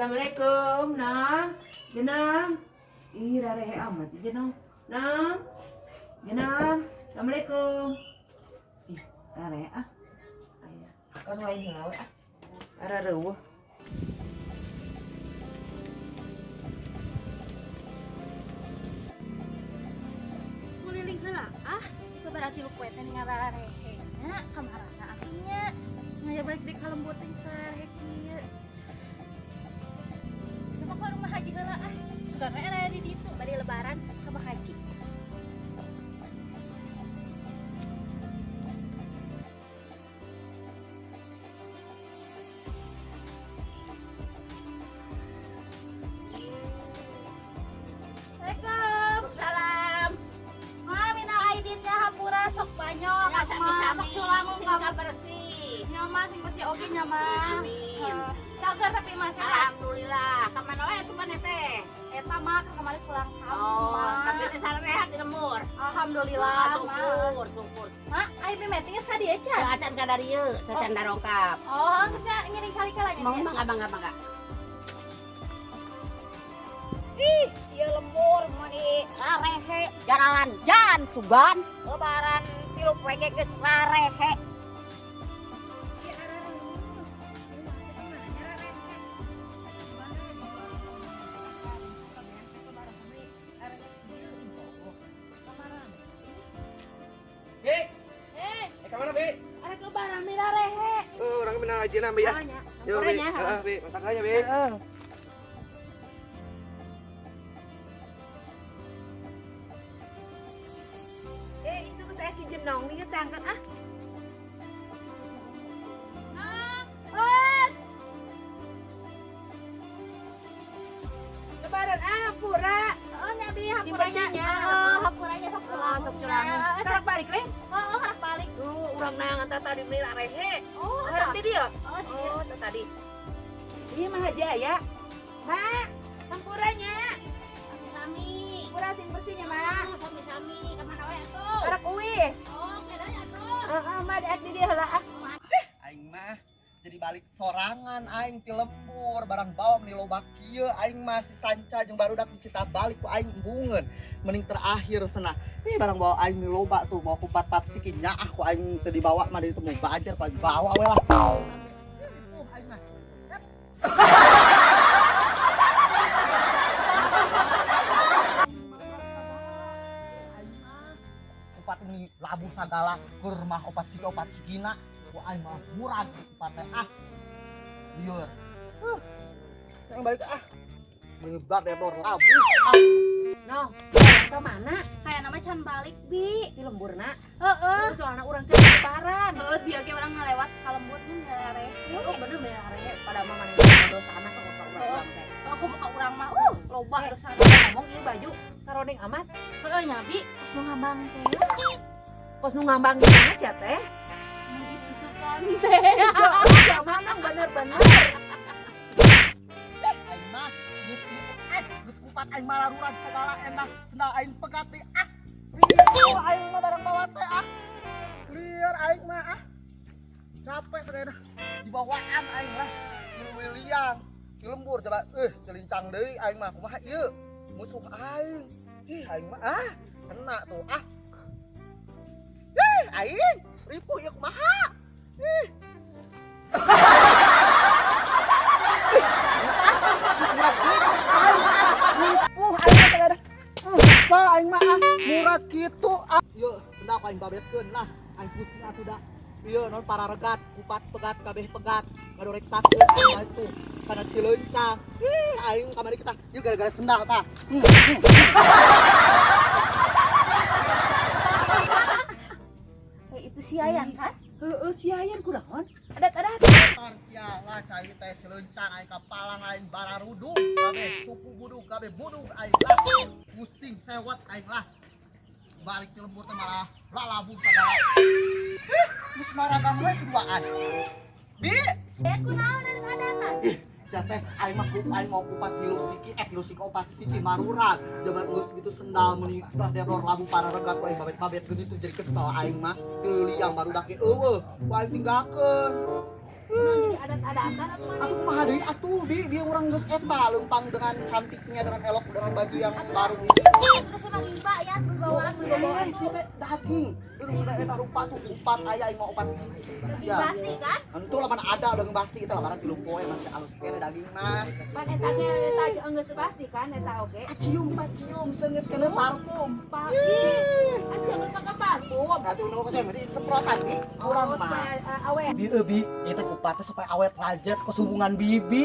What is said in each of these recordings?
Assalamualaikum, Nang. Jenang. Ih, rarehe amat sih Jenang. Nang. Jenang. Assalamualaikum. Ih, rarehe ah. Aya, kan lain heula we ah. Arareuweuh. Nguliling heula ah, lebaran tilu poe teh ngararehe nya kamarana atuh nya. Ngaya balik deui ka lembur teh sarehe kieu. Coba ka rumah haji heula ah. Sugan we aya di ditu bari lebaran ka Pak Haji. Assalamualaikum. Salam. Ma, minal aidinnya hampura sok banyak. Ya, sami-sami. Sok culangung Sing kamu. Bersih. Nya mah sing bersih oge nya mah. Amin. Cager tapi mah sehat. Alhamdulillah. Kamana wae atuh maneh teh? Eta mah kan kemarin pulang kampung. Oh, Ma. tapi teh sarehat di lembur. Alhamdulillah. Ah, Ma. syukur, syukur. Ma, ayo bi meeting geus ka dieu can. Teu acan ka dieu, teu acan darongkap. Oh, geus nya ngiring kali ka nya. Mangga, mangga, mangga, mangga. Ih, ieu lembur meuni rarehe jaralan jan sugan lebaran tilu poe ge geus rarehe. Ih, arareuweuh. Ieu mah teh kumaha nya rarehe. Bi, Eh, eh ka mana, Bi? arek lebaran mi rarehe. Oh, urang minal aidin Bi ya. Oh, nya. Yo, Bi. Hampura nya. Heeh, Bi, makan aja, Bi. Heeh. Eh, itu saya si Jenong nih angkat ah. Eh, Lebaran ah, hampura. oh nya bi Sing hampura nya. bersihnya. Heeh, hampura nya sok Oh, culangung. sok culangung. Tarak balik leh. Oh, karak balik. Urang nangan teh tadi meuni rarehe. Oh, Harap di dieu. Oh, di dieu. Oh, teh tadi. Iya mah aja ya. Mak, hampuranya. Sami-sami. Hampura sing bersihnya, Mak. Oh, sami-sami. Kamana wae atuh? Karak uwih. Oh, kena atuh. Heeh, Mak diak di dieu heula ah. Aing mah jadi balik sorangan aing ti lembur barang bawa meni loba kieu aing mah si sanca jeung barudak dicita balik ku aing embungeun mending terakhir cenah. Ih, barang bawa aing meni loba tuh mau ku pat-pat siki nyaah ku aing teu dibawa mah dari teu bajer ku aing bawa we lah. Ripuh aing mah. Aing mah kupat meni labuh sagala keur mah opat siki opat sikina ku aing mah murag kupat teh ah. Lieur. Yang balik ah. Menyebar dor labuh ah. Noh, ka mana? Kayak nama can balik bi. Di lembur na. Heeh. Soalna urang teh lebaran. Heeh, biar ge urang ngalewat ka lembur nya ngararehe. Oh, bener ngararehe pada mah maneh dosana ka ka urang teh. Oh, aku muka urang mah loba dosana. Ngomong ieu baju karodeng amat. Heeh nya bi, kos nu ngambang teh. Kos nu ngambang di mana sia teh? Di susukan teh. Ya mana bener-bener. Aing mah geus kitu geus kupat aing malarurag segala enak sendal aing pegat deui ah. Ripuh aing mah barang bawa teh ah. Lieur aing mah ah. Capek sagala dibawaan aing lah. Di liang, di lembur coba celincang deui aing mah kumaha ieu? Musuh aing. Ih aing mah ah kena tuh ah. Ih aing ripuh ieu kumaha? Ih. Ripuh aing mah sagala. Kesel aing mah ah murah kitu ah. Ieu tenda ku aing babetkeun lah. Aing pusing atuh da. Ieu naon pararegat, kupat pegat kabeh pegat. Ngadorek sakeun aing mah itu kana cileuncang. Ih aing kamari kita ieu gara-gara sendal tah. Eh, itu si Ayan kan? Heeh, si Ayan kunaon? Adat-adat. Tar sia lah cai teh cileuncang aing kapalang aing bararudung kabeh suku budug kabeh budug aing lah. Pusing sewot aing lah. Balik ke lembur teh malah lalabuh sagala. Ih, geus maragang we keduaan. Bi, Eh, kunaon adat-adatan? ih, sia teh aing mah aing mau kupat tilu siki, tilu siki opat siki marurag. Coba geus gitu sendal meuni udah deror labuh pararegat ku aing babet-babet geuning tuh jadi kesel aing mah. Tilu liang barudak ge eueuh, ku aing tinggalkeun. Jadi adat-adatan atuh maneh. Atuh kumaha deui atuh bi, bieu urang geus eta leumpang dengan cantiknya, dengan elok, dengan baju yang baru ini. Terus emang limpa ya berbawaan Bawaan sih teh daging. Itu sudah eta rupa tuh upat aya aing mah upat sih. Sia. basi kan? Entu lah mana ada daging basi itu lah barang 3 poe masih alus keneh daging mah. Pan eta ge eta geus basi kan eta oge. Ah, cium tak cium seungit keneh parfum. Ih, sia geus make parfum. Atuh nu kose jadi semprotan bi urang Oh, mah. supaya awet. Bi euy bi, ieu teh kupat teh supaya awet lanjut ke hubungan bibi.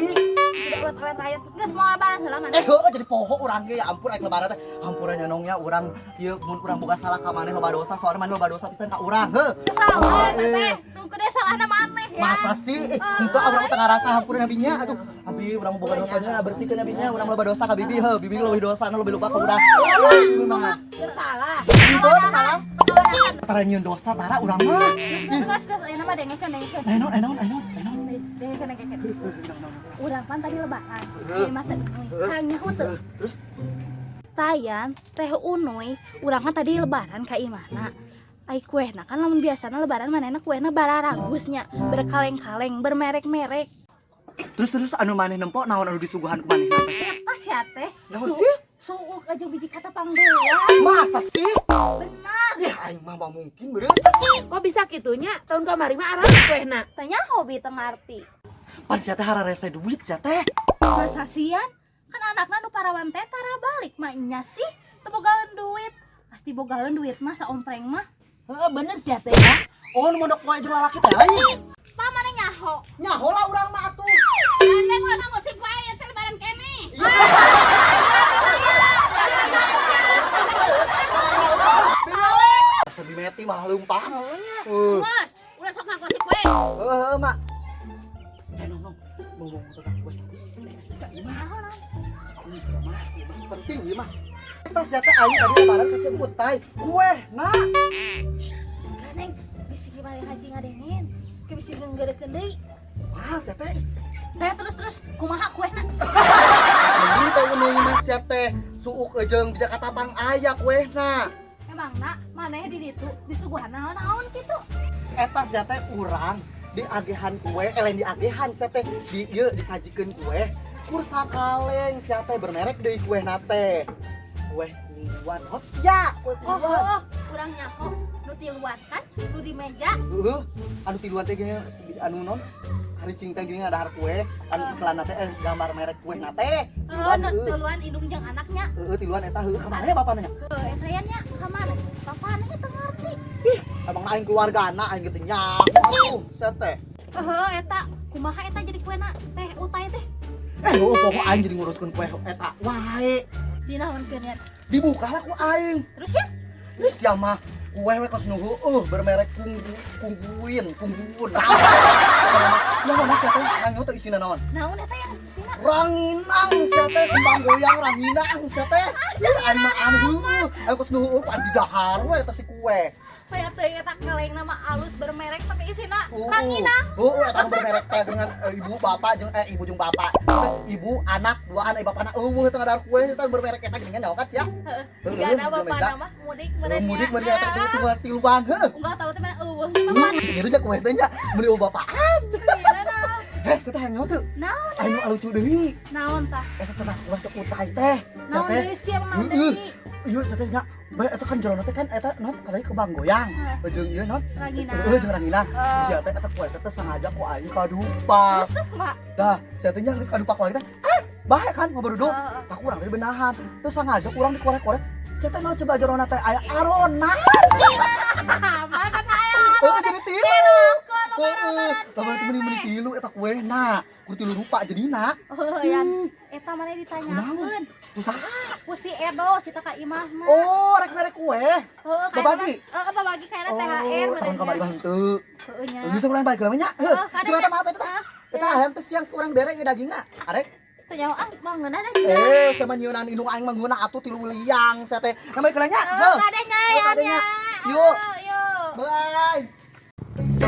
Tidak awet-awet rayat. Geus mau lebaran heula maneh. Eh heueuh jadi poho urang ge ya ampun aing lebaran teh. Hampura nya nongnya urang ieu mun urang boga salah ka maneh loba dosa soalna maneh loba dosa pisan ka urang heuh. Salah eta teh. Nu gede salahna maneh ya. Masa sih? Henteu urang teh ngarasa hampura nabinya. Aduh, abi urang boga dosanya bersihkeun nabinya, urang loba dosa ka bibi heuh, bibi leuwih dosa leuwih loba ka urang. Kumaha? Geus salah. Henteu salah. Tara nyieun dosa tara urang mah. Geus geus geus ayeuna mah dengekeun dengekeun. Eh naon eh naon eh naon eh naon. Dengekeun dengekeun. Urang pan tadi lebaran. Di mah teh unuy. Hayang nyaho teu. Terus Tayan teh unuy, urang kan tadi lebaran ka imahna. Ai kuehna kan lamun biasana lebaran manehna kuehna bararagus nya, berkaleng-kaleng, bermerek-merek. Terus terus anu maneh nempo naon anu disuguhan ku manehna teh? Eta sia teh. Naon sih? Suuk aja biji katapang doang. Masa sih? Benar. Ya aing mah mah mungkin beureum. Kok bisa kitunya? Tahun kamari mah aralus kuehna. Teh nyaho bi teu ngarti. Pan sia teh hararese duit sia teh. Masa sian? Kan anakna nu parawan teh tara balik mah nya sih teu bogaeun duit. Pasti bogaeun duit mah saompreng mah. Heeh, bener sia teh ya. Oh, nu mondok poe jeung lalaki teh lain. Tah maneh nyaho. Nyaho lah urang mah atuh. Maneh ulah nganggo poe ieu teh lebaran keneh. Asa bimeti malah leumpang. Oh nya. Geus, ulah sok nganggo poe. Heeh, Mak. Eh, nong, nong. Ngomong tentang kue. Cak, ieu mah. Naon naon? Ih, mah, ieu mah penting ieu mah. Eta sia teh aing tadi lebaran ka Ceutai. Kue, nak. Ganeng bisi gimana haji ngadengin. Ke bisi ngeurekeun deui. Wah, sia teh. Teh terus terus kumaha kuehna? Ini teh unuy mah sia teh suuk jeung bijak katapang aya kuehna. Emangna maneh di ditu disuguhan naon-naon kitu? Eta sia teh urang diagehan kue, eh lain diagehan sia teh di ieu disajikeun kue kursa kaleng sia teh bermerek deui kuehna teh. Kue kungguan hot sia, kue Oh, kungguan. oh, urang nyaho nu tiluan kan nu di meja. Heuh, anu tiluan teh geuning anu non haricing teh geuning dahar kue, anu iklanna teh gambar merek kuehna teh. Heeh, Tiluan nu heuh. tiluan indung jeung anaknya. Heuh, tiluan eta heuh ka mana bapana nya? Heuh, eta yan nya ka mana? Bapana nya teu ngarti. Ih, emang aing keluargana aing ge teh nyaho atuh sia teh. Heuh, eta kumaha eta jadi kuena teh utai teh? Eh, heuh pokok aing jadi nguruskeun kue eta wae. Dinaonkeun ya? Dibuka lah ku aing. Terus ya? Ih, sia mah kue we kos nu heueuh bermerek kunggu kungguin, kungguun. Ya mah sia teh nang teh isina naon? Naon eta yang isina? Ranginang sia teh kembang goyang ranginang sia teh. Ih, aing mah aneh heueuh. Aing kos nu heueuh ku aing didahar we eta si kue. Kayak teh eta kaleng nama alus bermerek tapi isina Heueuh. ranginang. Heueuh eta nu bermerek teh dengan ibu bapak jeung ibu jeung bapak. Teh ibu anak duaan bapana eueuh eta ngadahar kue eta bermerek eta geuningan nyaho kan sia. Heeh. Heueuh, Jigana di bapana meja. mah mudik meureun nya. Mudik meureun eta teh tiluan heueuh. Enggak tahu teh mana eueuh nya bapana. Gitu nya kue teh nya meuli eueuh bapaan. Eh, sia teh hayang nyaho teu? Naon? Aing nu lucu deui. Naon tah? Eta teh kue teh utai teh. Sia Naon teh. deui sia naon Heueuh. deui? Ieu sia teh nya bae eta kan jerona teh kan eta non kalai kembang goyang. Jeung ieu non. Ranginang. Heueuh jeung ranginang. Sia teh eta kue teh sengaja ku aing kadupak. Terus terus kumaha? Dah, sia teh nya geus kadupak ku aing teh. Ah, bae kan ngabaruduk. Heeh. Tah kurang teh benahan. Terus sengaja kurang dikorek-korek. Sia teh naon coba jerona teh aya arona. Maka saya Heueuh jadi tilu. Heeh, lamun teh meuni-meuni tilu eta kuehna. Kudu tilu rupa jadina. Oh, yan. Eta maneh ditanyakeun. Usaha. Ku si Edo cita ka imah mah. Oh, rek merek kue. Heeh, Babagi? Heeh, babagi kayakna THR. Oh, tahun kamari mah henteu. Heeh nya. Geus urang balik lama nya. Heuh, Heeh, cuma teh maaf eta teh. Eta hayang teh siang kurang bere ieu dagingna. Arek. Teu nyaho ah, mah ngeunah da juga. Eh, sama nyieunan indung aing mah ngeunah atuh tilu liang sia teh. Nah, balik nya. Heeh, kade nya Heuh, yan kade nya. nya. Yuk. Yuk. Bye.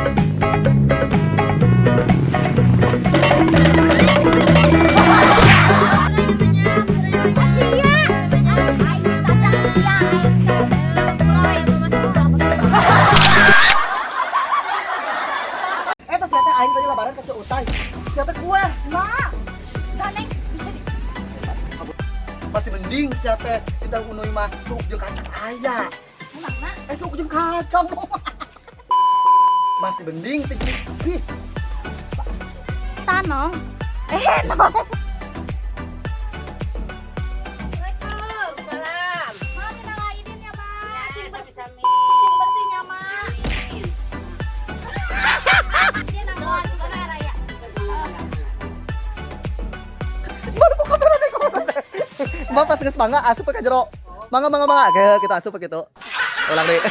Eta sia teh aing tadi lebaran ka Ceu teh Unuy mah suuk jeung kacang aya. Emangna? Eh, suuk jeung kacang. Masih mending teh. Ih, Tanong. Eh, nong. Assalamualaikum. Salam. Ma, minal aidin ya, Ma. Sing bersih, Sami-sami. Sing bersihnya, Ma. Dia nangguan sugan raya. Mana buka kamera deh, kamera deh. Mbak pas geus mangga asup ka jero. Mangga, mangga, mangga. Kayak kita asup gitu. Ulang deh.